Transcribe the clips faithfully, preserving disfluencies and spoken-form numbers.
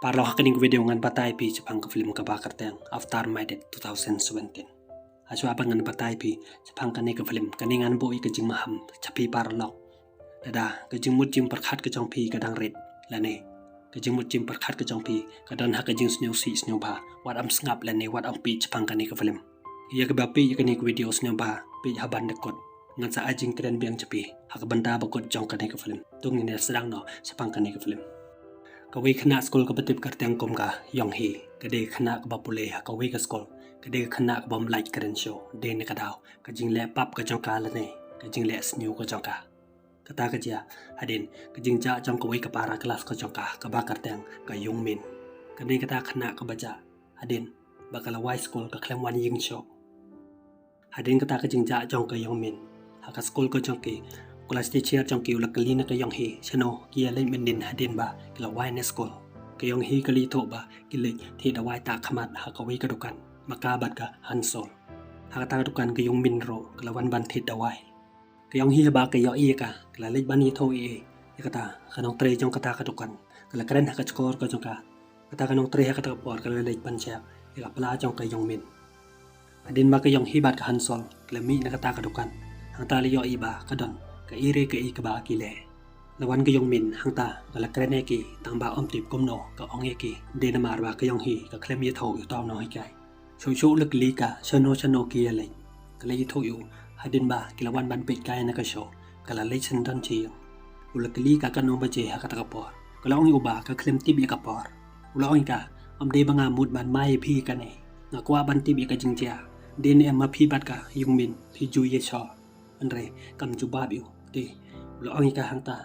Paralok, ha kane ka video ngan batai phi shaphang ka film kaba kyrteng After My Death two thousand seventeen. Hashwa ba ngan batai phi shaphang kane ka film, kane ngan buh ïa ka jingmaham sha phi paralok. Lada ka jingmut jingpyrkhat ka jong phi ka dang rit lane ka jingmut jingpyrkhat ka jong phi ka don ha ka jingsngewsih sngewbha, wat ym sngap lane wat ym peit shaphang kane ka film. Ïa kaba peit ïa kane ka video sngewbha peit ha ban da kut. Ngan sa ai jingkren biang sha phi ha ka bynta ba kut jong kane ka film. To ngin ïa sdang noh shaphang kane ka film. Kawei ka khynnah skul kaba tip kyrteng kum ka Young Hee, ka dei ka khynnah kaba pule ha kawei ka skul, ka dei ka khynnah kabym lait kren shuh. Dei na ka daw ka jingleh pap ka jong ka lane ka jingleh sniew ka jong ka. Kata ka jia hadien ka jingjah jong kawei ka para klas ka jong ka kaba kyrteng ka Young Min. Kane kata ka khynnah kaba jah hadien ba ka la wai skul ka khlem wan ïing shuh. Hadien kata ka jingjah jong ka Young Min ha ka skul ka jong ki, u klas teacher jong ki u la kylli na ka Young Hee shano ki ïa leit mynnin hadien ba ki la wai na skul. Ka Young Hee ka la ïathuh ba ki leit thied dawai tah khmat ha kawei ka dukan ma ka bad ka Hansol. Ha kata ka dukan ka Young Min ruh ka la wan ban thied dawai. Ka Young Hee haba ka ïohi ïa ka, ka la leit ban ïathuh ïa, ïa kata ka nongtrei jong kata ka dukan. Ka la kren ha ka shkor ka jong ka. Kata ka nongtrei ha kata ka por ka la leit ban check ïa ka pla jong ka Young Min. Hadien ba ka Young Hee bad ka Hansol ki la mih na kata ka dukan, hangta la ïohi ba ka don kaei re kaei kaba ki leh. La wan ka Young Min hangta ka la kren ïa ki tang ba ym tip kumno ka ong ïa ki. Dei namar ba ka Young Hee ka khlem ïathuh ïa uta u nonghikai. Shuh shuh u la kylli ka shano shano ki ïa leit. Ka la ïathuh ïa u hadien ba ki la wan ban peit kai na ka show, ka la leit syndon sha ïing. U la kylli ka katno baje ha kata ka por. Ka la ong ïa u ba ka khlem tip ïa ka por. U la ong ïa ka, ym dei ba nga mut ban mai ïa phi kane. Nga kwah ban tip ïa ka jingjia. Dei ne em ma phi bad ka Young Min phi ju ïashong? Hynrei kam jubab ïa u. Te u la ong ïa ka hangta,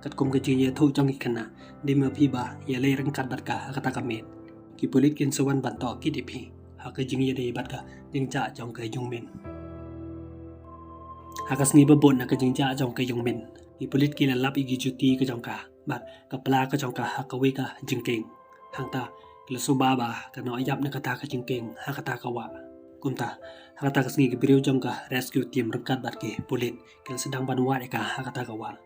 katkum ka jingïathuh jong ki khynnah, dei ma phi ba ïaleh ryngkat bad ka ha kata ka miet. Ki pulit kin sa wan ban tohkit ïa phi ha ka jingïadei bad ka jingjah jong ka Young Min. Ha ka sngi ba bud na ka jingjah jong ka Young Min, ki pulit ki la lap ïa ki juti ka jong ka bad ka pla ka jong ka ha kawei ka jingkieng. Hangta ki la suba ba ka noh ïap na kata ka jingkieng ha kata ka wah. Kumta ha kata ka sngi ki briew jong ka rescue team ryngkat bad ki pulit ki la sdang ban wad ïa ka ha kata ka wah.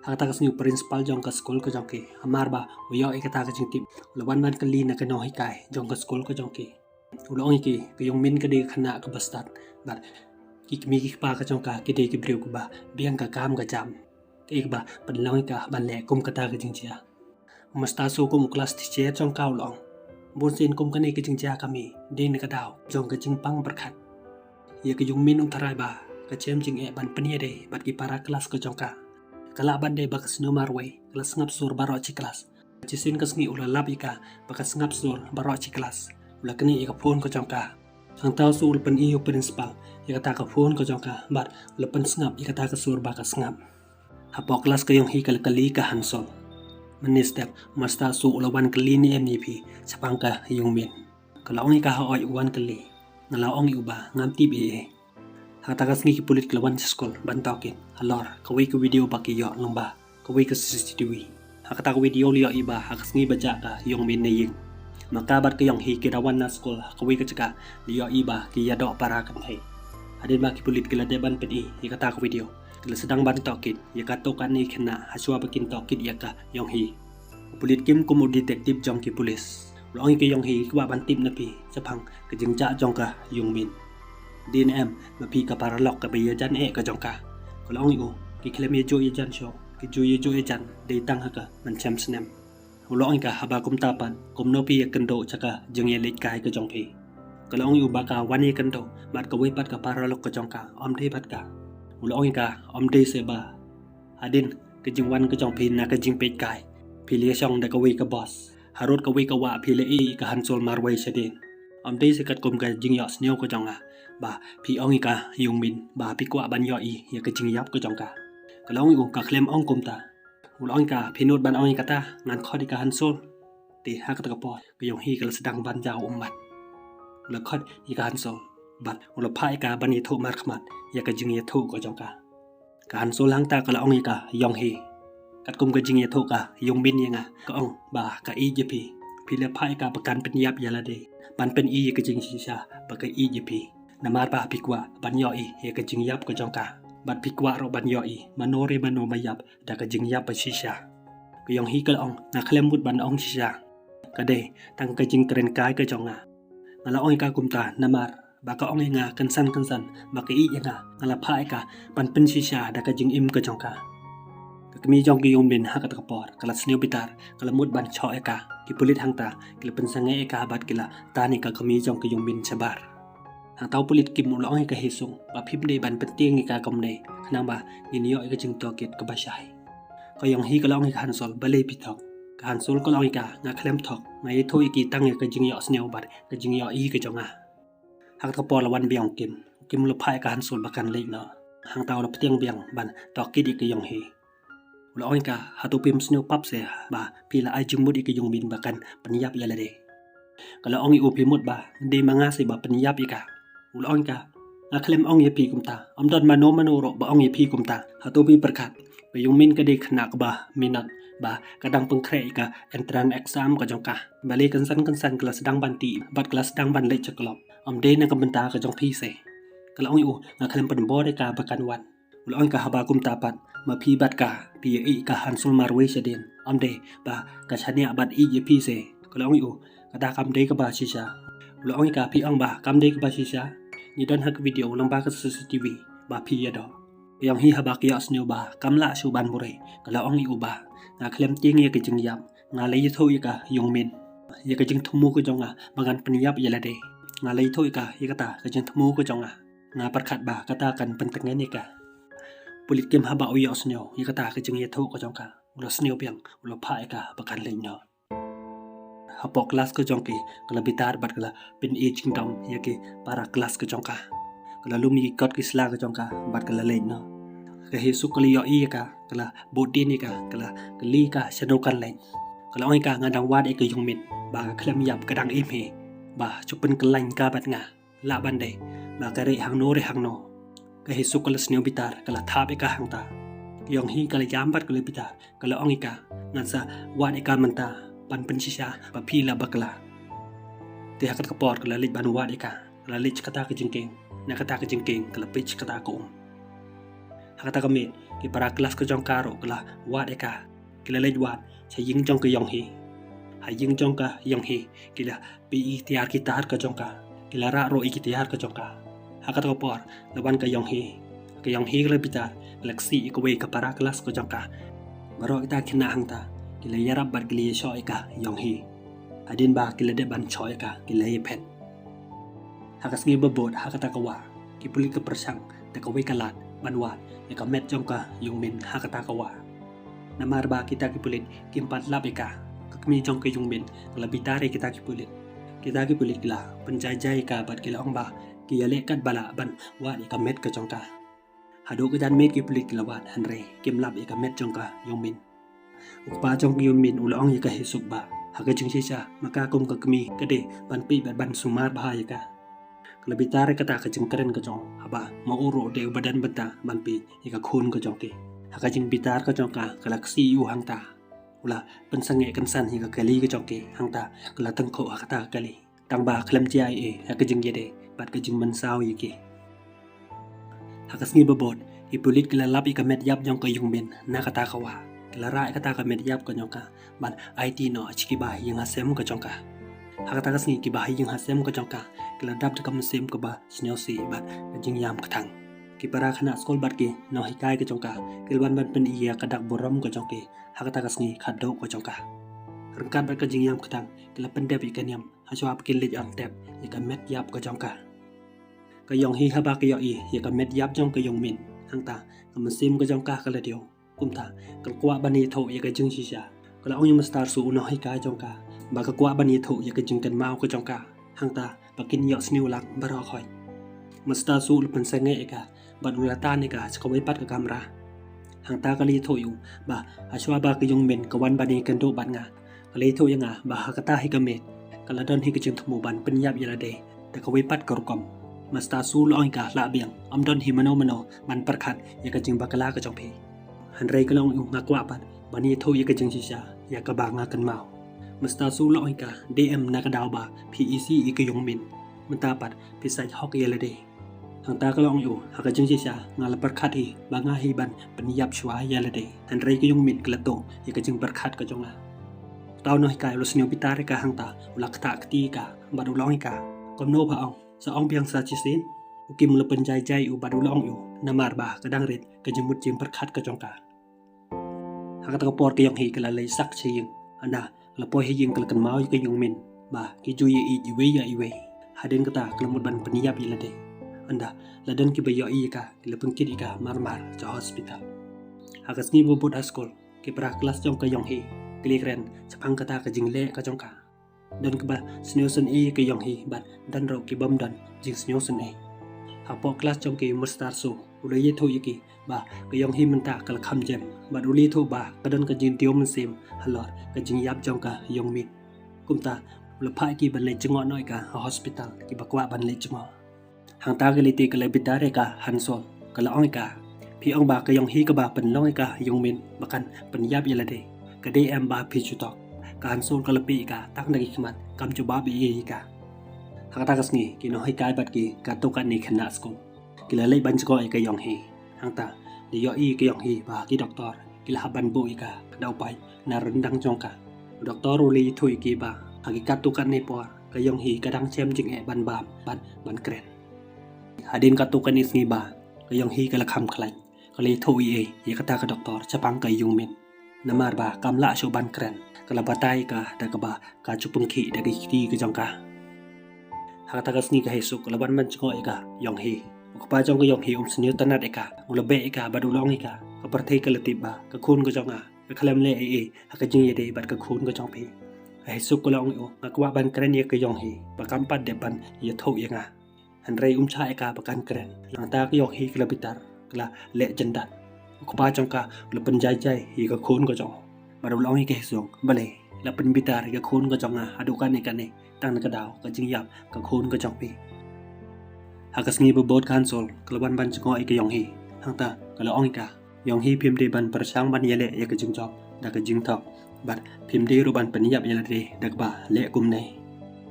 Ha kata ka sngi u principal jong ka skul ka jong ki, hamar ba u ïoh ïa kata ka jingtip, u la wan ban kylli na ka nonghikai jong ka skul ka jong ki. U la ong ïa ki, ka Young Min ka dei ka khynnah kaba stad bad ki kmie ki kpa ka jong ka ki dei ki briew kiba biang ka kam ka jam. Kaei kaba pynlong ïa ka ban leh kum kata ka jingjia? U Master Soo kum u klas teacher jong ka u la ong, bunsien kum kane ka jingjia ka mih dei na ka daw jong ka jingpang pyrkhat. Ïa ka Young Min u tharai ba ka shem jingeh ban pynïadei bad ki para klas ka jong ka. Ka lah ban dei ba ka sniew marwei, ka la sngap sur baroh shi klas. Shisien ka sngi u la lap ïa ka ba ka sngap sur baroh shi klas. U la knieh ïa ka phone ka jong ka. Hangta u la pyni ïa u principal ïa kata ka phone ka jong ka bad u la pynsngap ïa kata ka sur ba ka sngap. Hapoh klas ka Young Hee ka la kylli ka Hansol. Mynne step u Master Soo u la wan kylli ne em ïa phi shaphang ka Young Min? Ka la ong ïa ka, hooid u wan kylli. Nga la ong ïa u ba ngam tip ei ei. Ha kata ka sngi ki pulit ki la wan sha skul ban tohkit halor kawei ka video ba ki ïoh lyngba kawei ka C C T V. Ha kata ka video la ïohi ba ha ka sngi ba jah ka Young Min na ïing, ma ka bad ka Young Hee ki da wan na skul ha kawei ka jaka, la ïohi ba ki ïadoh para kynthei. Hadien ba ki pulit ki la dep ban pyni ïa kata ka video, ki la sdang ban tohkit ïa kato katne khynnah hashwa ba kin tohkit ïa ka Young Hee. U pulit Kim kum u detective jong ki pulit u la ong ïa ka Young Hee, kwah ban tip na phi shaphang ka jingjah jong ka Young Min. Dei ne em ma phi ka paralok kaba ïajan eh ka jong ka? Ka la ong ïa u, ki khlem ïajuh ïajan shuh, ki ju ïajuh ïajan dei tang ha ka mynshem snem. U la ong ïa ka, haba kumta pat kumno phi ïakynduh sha ka jingïaleit kai ka jong phi? Ka la ong ïa u ba ka wan ïakynduh bad kawei pat ka paralok ka jong ka, ym dei bad ka. U la ong ïa ka, ym dei se ba hadien ka jingwan ka jong phi na ka jingpeit kai phi la ïashong da kawei ka boss. Harud kawei ka wah phi la ïohi ïa ka Hansol marwei shadien. Ym dei se katkum ka jingïoh sniew ka jong nga ba phi ong ïa ka Young Min ba phi kwah ban ïohi ïa ka jingïap ka jong ka. Ka la ong ïa u, ka khlem ong kumta. U la ong ïa ka, phi nud ban ong ïa kata, ngan khot ïa ka Hansol. Te ha kata ka por ka Young Hee ka la sdang ban jaw ummat. U la khot ïa ka Hansol bad u la phah ïa ka ban ïathuh markhmat ïa ka jingïathuh ka jong ka. Ka Hansol hangta ka la ong ïa ka Young Hee, katkum ka jingïathuh ka Young Min ïa nga, ka ong ba ka ïeit ïa phi. Phi la phah ïa ka ba kan pynïap ïa lade ban pyni ïa ka jingshisha ba ka ïeit ïa phi. Namar ba phi kwah ban ïohi ïa ka jingïap ka jong ka bad phi kwah ruh ban ïohi mano re mano ba ïap da ka jingïap ba shisha. Ka Yonghi ka la ong, nga khlem mut ban ong shisha. Ka dei tang ka jingkren kai ka jong nga. Nga la ong ïa ka kumta namar ba ka ong ïa nga kynsan kynsan ba ka ïeit ïa nga. Nga la phah ïa ka ban pynshisha da ka jingim ka jong ka. Ka kmie jong ka Yongmin ha kata ka por ka la sniew bitar, ka la mut ban shoh ïa ka. Ki pulit hangta ki la pynsangeh ïa ka bad ki la tan ïa ka kmie jong ka Yongmin shabar. Hangta u pulit Kim u la ong ïa ka Hesuk ba phim dei ban pyntieng ïa ka kumne, khnang ba ngin ïoh ïa ka jingtohkit kaba shai. Ka Yonghi ka la ong ïa ka Hansul, balei phi thok? Ka Hansul ka la ong ïa ka, nga khlem thok, nga ïathuh ïa ki tang ïa ka jingïohsniew bad ka jingïohi ka jong nga. Ha kata ka por la wan biang u Kim. U Kim u la phah ïa ka Hansul ba kan leit noh. Hangta u la pyntieng biang ban tohkit ïa ka Yonghi. U la ong ïa ka, hato phim sniew pap se ba phi la ai jingmut ïa ka Yongmin ba kan pynïap ïa lade? Ka la ong ïa u, phi mut ba dei ma nga se ba pynïap ïa ka? U la ong ïa ka, nga khlem ong ïa phi kumta. Ym don mano mano ruh ba ong ïa phi kumta. Hato phi pyrkhat, ka Yongmin ka dei khynnah kaba minot ba ka dang pynkhreh ïa ka entrance exam ka jong ka. Balei kynsan kynsan ka la sdang ban tih bad ka la sdang ban leit sha club? Ym dei na ka bynta ka jong phi se. Ka la ong ïa u, nga khlem pynbor ïa ka ba kan wan. U la ong ïa ka, haba kumta pat ma phi bad ka phi ïa ïeit ïa ka Hansul marwei shadien. Ym dei ba ka shaniah bad ïeit ïa phi se. Ka la ong ïa u, kata kam dei kaba shisha. U la ong ïa ka, phi ong ba kam dei kaba shisha? Ngi don ha ka video lyngba ka C C T V ba phi ïa doh. Ka Yonghi haba ka ïohsniew ba kam lah shuh ban buhrieh, ka la ong ïa u ba, nga khlem tieng ïa ka jingïap. Nga la ïathuh ïa ka Yongmin ïa ka jingthmu ka jong nga ba ngan pynïap ïa lade. Nga la ïathuh ïa ka ïa kata ka jingthmu ka jong nga. Nga pyrkhat ba kata kan pyntngen ïa ka. Pulit Kim haba u ïohsniew ïa kata ka jingïathuh ka jong ka, u la sniew biang, u la phah ïa ka ba kan leit noh. Hapoh klas ka jong ki ka la bitar bad ka la pyni jingdom ïa ki para klas ka jong ka. Ka la lum ïa ki kot ki sla ka jong ka bad ka la leit noh. Ka Hesuk ka la ïohi ïa ka, ka la bud dien ïa ka, ka la kylli ïa ka shano kan leit. Ka la ong ïa ka, nga dang wad ïa ka Yongmin ba ka khlem ïap, ka dang im hi, ba shu pynkylla ïa ka bad nga. Lah ban dei ba ka rieh hangno rieh hangno. Ka Hesuk ka la sniew bitar, ka la thap ïa ka hangta. Ka Yonghi ka la ïam bad ka la bitar, ka la ong ïa ka, ngan sa wad ïa ka mynta ban pynshisha ba phi la bakla. Te ha kata ka por ka la leit ban wad ïa ka, ka la leit sha kata ka jingkieng, na kata ka jingkieng ka la peit sha kata ka um. Ha kata ka miet ki para klas ka jong ka ruh ka la wad ïa ka. Ki la leit wad sha ïing jong ka Yonghi. Ha ïing jong ka Yonghi ki la peit ïa ki tiar ki tar ka jong ka. Ki la rah ruh ïa ki tiar ka jong ka. Ha kata ka por la wan ka Yonghi. Ka Yonghi ka la bitar, ka la ksih ïa kawei ka para klas ka jong ka. Baroh kita ki khynnah hangta ki la ïarap bad ki la ïashoh ïa ka Yonghi. Hadien ba ki la dep ban shoh ïa ka, ki la ïaphet. Ha ka sngi ba bud ha kata ka wah ki pulit ki pyrshang da kawei ka lad ban wad ïa ka met jong ka Yongmin ha kata ka wah. Namar ba kita ki pulit kim pat lap ïa ka, ka kmie jong ka Yongmin ka la bitar ïa kita ki pulit. Kita ki pulit ki la pynjai jai ïa ka bad ki la ong ba ki ïaleh katba lah ban wad ïa ka met ka jong ka. Haduh ka janmiet ki pulit ki la wad hynrei kim lap ïa ka met jong ka Yongmin. U kpa jong ka Yongmin u la ong ïa ka Hesuk ba ha ka jingshisha ma ka kum ka kmie ka dei ban peit bad ban sumar bha ïa ka. Ka la bitar ïa kata ka jingkren ka jong, haba ma u ruh u dei uba don bynta ban peit ïa ka khun ka jong ki. Ha ka jingbitar ka jong ka, ka la ksih ïa u hangta. U la pynsangeh kynsan ïa ka kali ka jong ki, hangta ka la tyngkhuh ha kata ka kali. Tang ba khlem jia ei ei ha ka jingïadei bad ka jingmynsaw ïa ki. Ha ka sngi ba bud ki pulit ki la lap ïa ka met ïap jong ka Yongmin na kata ka wah. Ki la rah ïa kata ka met ïap ka jong ka ban aiti noh sha ki bahaïing hasem ka jong ka. Ha kata ka sngi ki bahaïing hasem ka jong ka ki la dap da ka mynsiem kaba sngewsih bad ka jingïam kthang. Ki para khynnah skul bad ki nonghikai ka jong ka ki la wan ban pyni ïa ka dak burom ka jong ki ha kata ka sngi khatduh ka jong ka. Ryngkat bad ka jingïam kthang ki la pyndep ïa ka niam hashwa ba kin leit artatien ïa ka met ïap ka jong ka. Ka Yonghi haba ka ïohi ïa ka met ïap jong ka Yongmin, hangta ka mynsiem ka jong ka ka la diaw. Kumta ka la kwah ban ïathuh ïa ka jingshisha. Ka la ong ïa u Mister Su u nonghikai jong ka ba ka kwah ban ïathuh ïa ka jingkynmaw ka jong ka. Hangta ba kin ïohsniew lang baroh khoit. Mister Su u la pynsangeh ïa ka bad u la tan ïa ka sha kawei pat ka kamra. Hangta ka la ïathuh ïa u ba hashwa ba ka Yongmin ka wan ban ïakynduh bad nga, ka la ïathuh ïa nga ba ha kata hi ka miet ka la don hi ka jingthmu ban pynïap ïa lade da kawei pat ka rukom. Mister Su u la ong ïa ka, lah biang, ym don hi mano mano ban pyrkhat ïa ka jingbakla ka jong phi. Hynrei ka la ong ïa u, nga kwah pat ban ïathuh ïa ka jingshisha ïa kaba nga kynmaw. Mister Su u la ong ïa ka, dei em na ka daw ba phi isih ïa ka Yongmin, mynta pat phi sait hok ïa lade. Hangta ka la ong ïa u, ha ka jingshisha nga la pyrkhat hi ba nga hi ban pynïap shuwa ïa lade. Hynrei ka Yongmin ka la tuh ïa ka jingpyrkhat ka jong nga. Uta u nonghikai u la sniew bitar ïa ka hangta, u la ktah kti ïa ka bad u la ong ïa ka, kumno pha ong, sa ong biang sa shisien. U Kim u la pynjai jai ïa u bad u la ong ïa u, namar ba ka dang rit ka jingmut jingpyrkhat ka jong ka. Ha kata ka por ka Yonghi ka la leit sak sha ïing. Hynda ka la poi ha ïing ka la kynmaw ïa ka Yongmin ba ki ju ïaieit iwei ïa iwei. Hadien kata ka la mut ban pynïap ïa lade. Hynda la don kiba ïohi ïa ka, ki la pynkit ïa ka marmar sha hospital. Ha ka sngi ba bud ha skul, ki para klas jong ka Yonghi ki la kren shaphang kata ka jingleh ka jong ka. Don kiba sniew sngewsih ïa ka Yonghi bad don ruh ki bym don jingsniew sngewsih. Hapoh klas jong ki, u Mister Su u la ïathuh ïa ki ba ka Yonghi mynta ka la kham jem bad u la ïathuh ba ka don ka jingdiaw mynsiem halor ka jingïap jong ka Yongmin. Kumta u la phah ïa ki ban leit jngoh noh ïa ka ha hospital, kiba kwah ban leit jngoh. Hangta ka leit te ka la bitar ïa ka Hansol, ka la ong ïa ka, phi ong ba ka Yonghi kaba pynlong ïa ka Yongmin ba kan pynïap ïa lade, ka dei em ba phi ju tok? Ka Hansol ka la peit ïa ka tang da ki khmat, kam jubab ei ei ïa ka. Ha kata ka sngi ki nonghikai bad ki katto katne khynnah skul ki la leit ban jngoh ïa ka Yonghi. Hangta la ïohi ïa ka Yonghi ba ki doktor ki la hap ban buh ïa ka ka daw paip na ryndang jong ka. U doktor u la ïathuh ïa ki ba ha ki katto katne por ka Yonghi ka dang shem jingeh ban bam bad ban kren. Hadien katto katne sngi ba ka Yonghi ka la kham khlaiñ, ka la ïathuh ei ei ïa kata ka doktor shaphang ka Yongmin. Namar ba kam lah shuh ban kren, ka la batai ïa ka da kaba ka ju pynkhih da ki kti ka jong ka. Ha kata ka sngi ka Haesuk ka la wan ban jngoh ïa ka Yonghi. U kpa jong ka Yonghi um sniew tynnat ïa ka, u la beh ïa ka bad u la ong ïa ka, ka pyrthei ka la tip ba ka khun ka jong nga ka khlem leh ei ei ha ka jingïadei bad ka khun ka jong phi. Ka Haesuk ka la ong ïa u, nga kwah ban kren ïa ka Yonghi ba kam pat dep ban ïathuh ïa nga. Hynrei um shah ïa ka ba kan kren. Hangta ka Yonghi ka la bitar, ka la leh jyndat. U kpa jong ka u la pynjai jai ïa ka khun ka jong u bad u la ong ïa ka Haesuk, balei la pynbitar ïa ka khun ka jong nga haduh kane kane, tang na ka daw ka jingïap ka khun ka jong phi. Ha ka sngi ba bud ka Hansol ka la wan ban jngoh ïa ka Yonghi. Hangta ka la ong ïa ka, Yonghi, phim dei ban pyrshang ban ïaleh ïa ka jingjop da ka jingthok, bad phim dei ruh ban pynïap ïa lade da kaba leh kumne.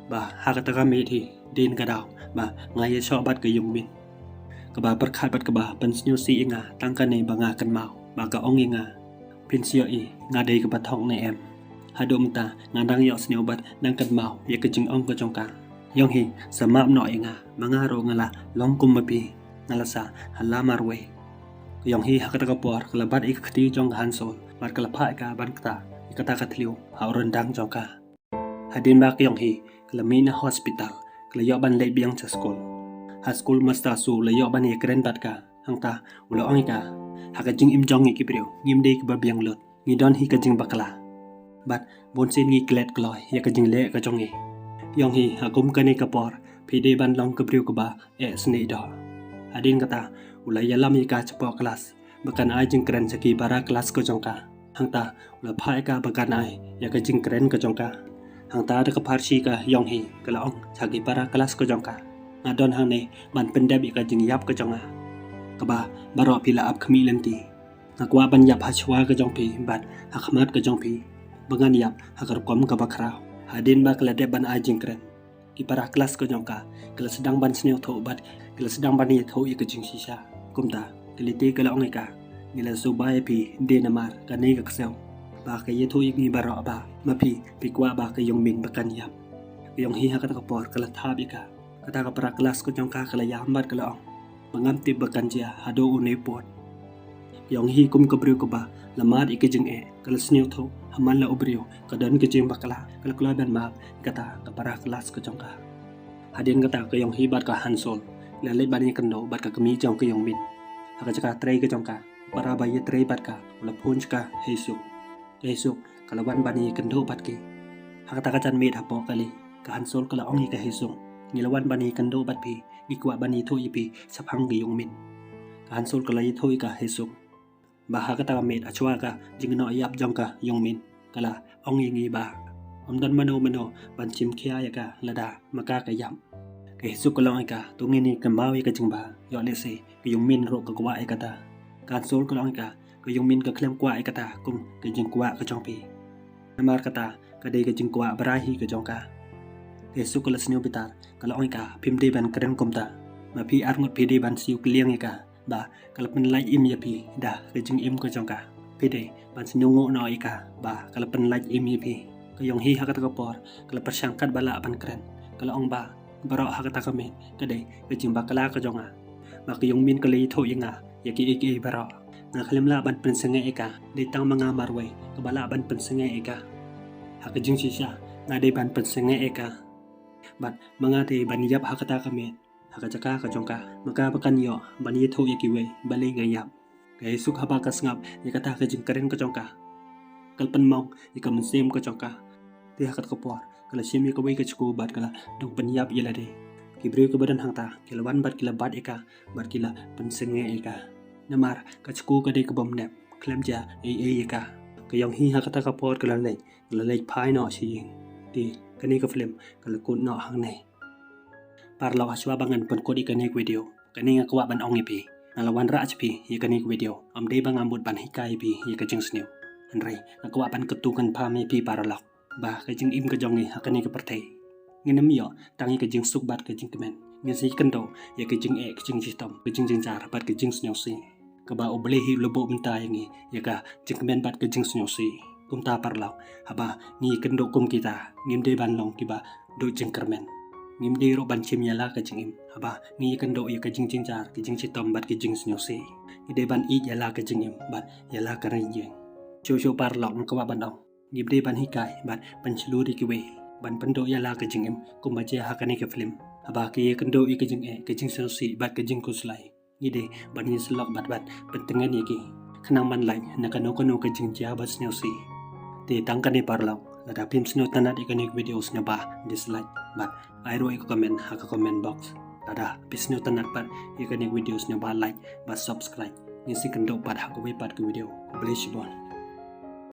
Ba ha kata ka miet hi dei na ka daw ba nga ïashoh bad ka Yongmin, kaba pyrkhat bad kaba pynsngewsih ïa nga tang kane ba nga kynmaw ba ka ong ïa nga, phin sa ïohi nga dei kaba thok ne em. Haduh mynta nga dang ïohsngew bad dang kynmaw ïa ka jingong ka jong ka. Yonghi, sa map noh ïa nga, ma nga ruh nga la long kum ma phi, nga la sah ha la marwei. Ka Yonghi ha kata ka por ka la bat ïa ka kti jong ka Hansol bad ka la phah ïa ka ban ktah ïa kata ka thliew ha u ryndang jong ka. Hadien ba ka Yonghi ka la mih na hospital, ka la ïoh ban leit biang sha skul. Ha skul, Mister Su u la ïoh ban ïakren bad ka. Hangta u la ong ïa ka, ha ka jingim jong ngi ki briew ngim dei kiba biang lut, ngi don hi ka jingbakla bad bunsien ngi klet kloi ïa ka jingleh ka jong ngi. Yonghi, ha kum kane ka por phi dei ban long ka briew kaba eh snieh doh. Hadien kata u la ïalam ïa ka shapoh klas ba kan ai jingkren sha ki para klas ka jong ka. Hangta u la phah ïa ka ba kan ai ïa ka jingkren ka jong ka. Hangta da ka pharshi ka Yonghi ka la ong sha ki para klas ka jong ka, nga don hangne ban pyndep ïa ka jingïap ka jong nga, kaba baroh phi la ap khmih lynti. Nga kwah ban ïap ha shuwa ka jong phi bad ha khmat ka jong phi, ba ngan ïap ha ka rukom kaba khraw. Hadien ba ka la dep ban ai jingkren, ki para klas ka jong ka ki la sdang ban sngewthuh bad ki la sdang ban ïathuh ïa ka jingshisha. Kumta ka lei te ka la ong ïa ka, ngi la suba ïa phi dei namar kane ka ksew ba ka ïathuh ïa ngi baroh ba ma phi phi kwah ba ka Yongmin ba kan ïap. Ka Yonghi ha kata ka por ka la thap ïa ka. Kata ka para klas ka jong ka ka la ïam bad ka la ong, ba ngam tip ba kan jia haduh une u pud. Ka Yonghi kum ka briew kaba la mad ïa ka jingeh, ka la sngewthuh ha man la u briew ka don ka jingbakla, ka la kloi ban map ïa kata ka para klas ka jong ka. Hadien kata ka Yonghi bad ka Hansol la leit ban ïakynduh bad ka kmie jong ka Yongmin. Ha ka jaka trei ka jong ka, para ba ïatrei bad ka u la phone sha ka Haesuk. Ka Haesuk ka la wan ban ïakynduh bad ki. Ha kata ka janmiet hapoh kali, ka Hansol ka la ong ïa ka Haesuk, ngi la wan ban ïakynduh bad phi, ngi kwah ban ïathuh ïa phi shaphang ka Yongmin. Ka Hansol ka la ïathuh ïa ka Haesuk ba ha kata ka miet, ha shuwa ka jingnoh ïap jong ka Yongmin, ka la ong ïa ngi ba ym don mano mano ban shim khia ïa ka lada ma ka ka ïap. Ka Haesuk ka la ong ïa ka, to ngin ïa kynmaw ïa ka jingbha, ïoh lehse ka Yongmin ruh ka kwah ïa kata. Ka Hansol ka la ong ïa ka, ka Yongmin ka khlem kwah ïa kata kum ka jingkwah ka jong phi. Namar kata ka dei ka jingkwah brai hi ka jong ka. Ka Haesuk ka la sngewbitar, ka la ong ïa ka, phim dei ban kren kumta. Ma phi arngut phi dei ban siew kylliang ïa ka ba ka la pynlait im ïa phi da ka jingim ka jong ka. Phi dei ban sngewnguh noh ïa ka ba ka la pynlait im ïa phi. Ka ïong hi ha kata ka por ka la pyrshang kat ba lah ban kren. Ka la ong ba baroh ha kata ka miet ka dei ka jingbakla ka jong nga. Ba ka ïong min ka la ïathuh ïa nga ïa kiei kiei baroh. Nga khlem lah ban pynsangeh ïa ka, dei tang ma nga marwei kaba lah ban pynsangeh ïa ka. Ha ka jingshisha nga dei ban pynsangeh ïa ka. Bad ma nga dei ban ïap ha kata ka miet ha ka jaka ka jong ka. Ma ka ba kan ïoh ban ïathuh ïa kiwei balei nga ïap. Ka ïasuk haba ka sngap ïa kata ka jingkren ka jong ka. Ka la pynmong ïa ka mynsiem ka jong ka. Te ha kata ka por ka la shim ïa kawei ka shku bad ka la dang pynïap ïa lade. Ki briew kiba don hangta ki la wan bad ki la bat ïa ka bad ki la pynsangeh ïa ka. Namar ka shku ka dei ka bym nep, khlem jia ei ei ïa ka. Ka ïong hi ha kata ka por ka la leit, ka la leit phai noh sha ïing. Te kane ka film ka la kut noh hangne. Paralok, hashwa ba ngan pynkut ïa kane ka video, kane nga kwah ban ong ïa phi. Nga la wanrah sha phi ïa kane ka video ym dei ba nga mut ban hikai ïa phi ïa ka jingsniew. Hynrei nga kwah ban kyntu kynpham ïa phi paralok ba ka jingim ka jong ngi ha kane ka pyrthei ngin ym ïoh tang ïa ka jingsuk bad ka jingkmen. Ngin sa ïakynduh ïa ka jingeh, ka jingshitom, ka jingjynjar bad ka jingsngewsih. Kaba U Blei hi u la buh bynta ïa ngi ïa ka jingkmen bad ka jingsngewsih. Kumta paralok, haba ngi ïakynduh kum kita, ngim dei ban long kiba duh jingkyrmen. Ngim dei ruh ban shim ïa la ka jingim haba ngi ïakynduh ïa ka jingjynjar, ka jingshitom bad ka jingsngewsih. Ngi dei ban ïeit ïa la ka jingim bad ïa la ka ryngïeng. Shuh shuh paralok, nga kwah ban ong, ngim dei ban hikai bad pynshlur ïa kiwei ban pynduh ïa la ka jingim kumba jia ha kane ka film. Haba ki ïakynduh ïa ka jingeh, ka jingsngewsih bad ka jingkhuslai, ngi dei ban ïasyllok bad ban pyntngen ïa ki khnang ban lait na kano kano ka jingjia ba sngewsih. Te tang kane paralok, lada phim sngewtynnat ïa kane ka video, sngewbha dislike bad ai ruh ïa ka comment ha ka comment box. Lada phi sngewtynnat pat ïa kane ka video, sngewbha like bad subscribe. Ngin sa ïakynduh pat ha kawei pat ka video. Khublei shibun.